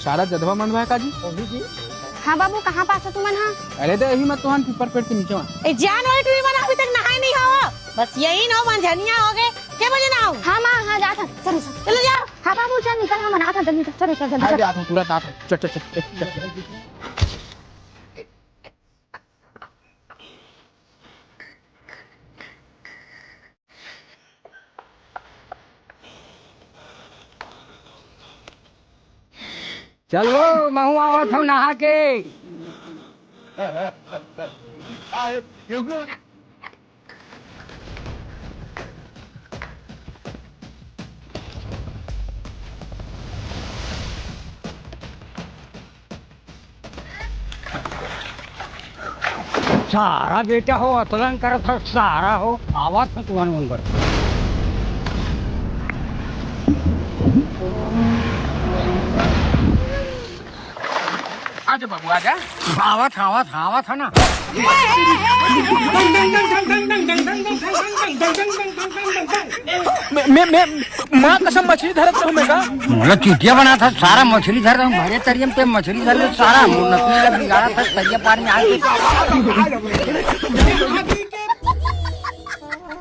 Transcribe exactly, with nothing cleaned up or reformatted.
सारा जधवा मन भाई का जी? हाँ बाबू, कहाँ पास हो तुमन हा? अरे दे, यही मत तुहन पीपर पेड़ के नीचे मा। ए, जान वाली टूरी मन अभी तक नहाए नहीं हो। बस यही नो मन झनिया हो गए। के बजे ना हो? हाँ माँ, हाँ जात हन। चलो, चलो। चलो जाओ। हाँ बाबू, चल निकल, हम मना था जल्दी, चल, चल, जल्दी, अरे चल। आत हूँ, तुरंत आत हूँ। चल, चल, चल, चल, चल। चल वो, महू आवत हूँ नहा के। सारा बेटा हो, अतलन करत हस, सारा हो, आवत हस तुमन मन बर। आजा बाबू, आजा। आवत, आवत, आवत है ना। मैं, मैं, मैं, माँ कसम मछली धरत रहूं मैं का? मोला चुतिया बना था, सारा मछली धर रहा हूँ, भरे तरियम पे मछली धर ले, सारा मोर नतनी ला बिगाड़ा था, तरिया पानी आ गई।